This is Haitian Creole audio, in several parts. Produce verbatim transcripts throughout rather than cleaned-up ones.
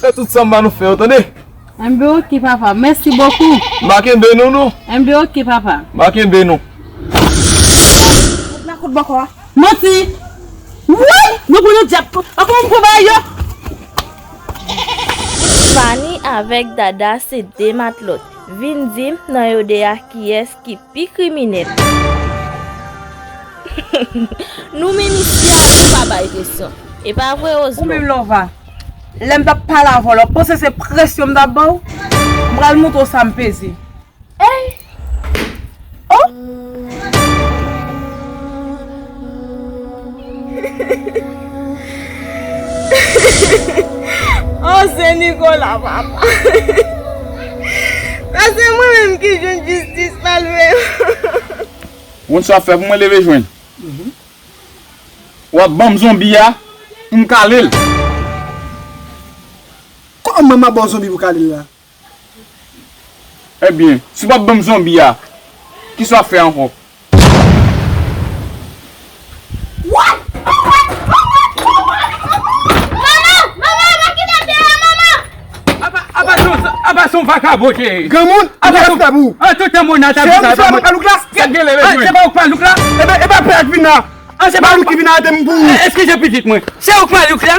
Fè tout sa m ba nou fè yo, tande? Enben, oke, papa. Mèsi bokou. M pa kenbe nou, non. Enben, oke, papa. M pa kenbe nou. Kot la, kot bòkò a? Manti! Woy! Nou pran yon dyab. Ankò m pran bagay yo. Fanny avèk Dada se de matlòt. Vin di m nan yo de a kiyès ki pi kriminèl. Nou menm isi a, nou pa bay presyon. E pa vre, Ozlo? Ou menm, Lova. Lè m t ap pale avè w la, w panse se presyon m t ap ba w? M pral montre w sa m peze. Ey! Oh! Oh, Sen Nicolas, papa. Sa se mwen menm ki jwenn jistis, malere. Ou konn sa w ap fè pou mwen, leve jwenn. W ap ban m zonbi a pou m kale l. Kòman m ap ba w zonbi pou kale l la? Ebyen, si w p ap ban m zonbi a, kisa w ap fè ankò? Manman! Manman! Manman! Apa, apa se yon, apa se yon vakabon, cheri? Granmoun, apa se yon, an tout tan mona ta di sa, apa mwen. Sa k gen leve jwenn? Se pa ou k malouk la? Ebyen, e pa pè ak vin la. An, se pa ou ki vin arete m pou ou. Eskize pitit mwen. Se ou k malouk la?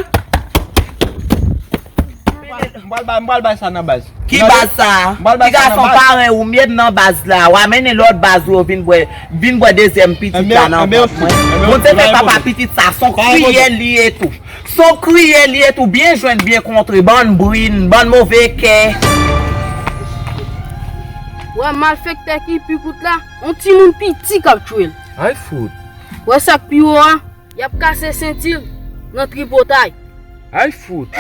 M pral bay, m pral bay sa nan baz. Ki baz sa? M pral bay sa nan baz. Ti gason parèy ou, m ye nan baz la. W a mennen lòt baz ou yo vin bwè, vin bwè dezyèm pitit la nan vant mwen. Bondye fè papa pitit sa, se yon kriyè li ye tou. Se yon kriyè li ye tou, byen jwenn, byen kontre, bann brin, bann move kè. Wè malfektè ki pi kout la, yon timoun piti k ap tchwe l. Ay fout. Wè sa k pi wo a, y ap kase senti l nan tripotay. Ay fout.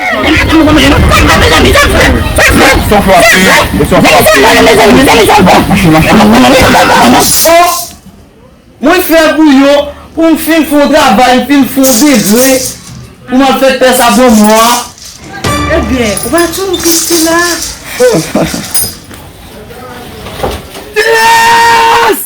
Mwen fè bouyon pou m fin fè yon travay, m fin fè yon degre pou m al fè tès a granmoun an. Ebyen, ou pa tchwe m kite la. Yes!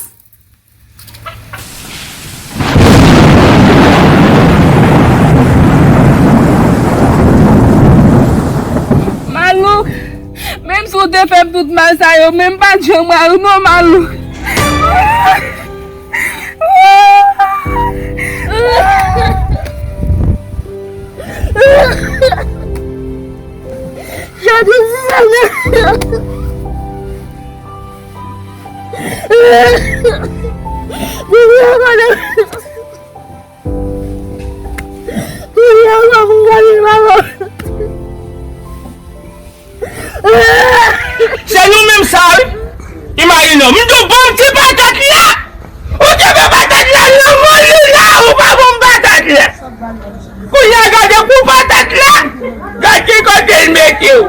Malouk, menm si w te fè m tout mal sa yo, men m pa t janm rayi w non, Malouk. Gade ti sa, men. Kounye a, gade. Kounye a, gade, gade, gade. Se nou menm sa, wi. Imajine w, m di w ban m ti patat la. Ou te ban patat la, nan moli la, ou pa ban m patat la. Kounye a gade pou patat la, gad ki kote l mete w.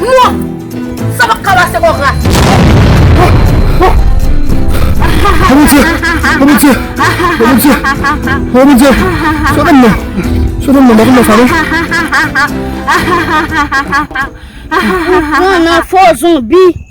Non! Sa p ap ka pase konsa! O Bondye! O Bondye! O Bondye! O Bondye! Sove m non! Sove m non, m pa konn nan sa non! Ou pran nan fo zonbi!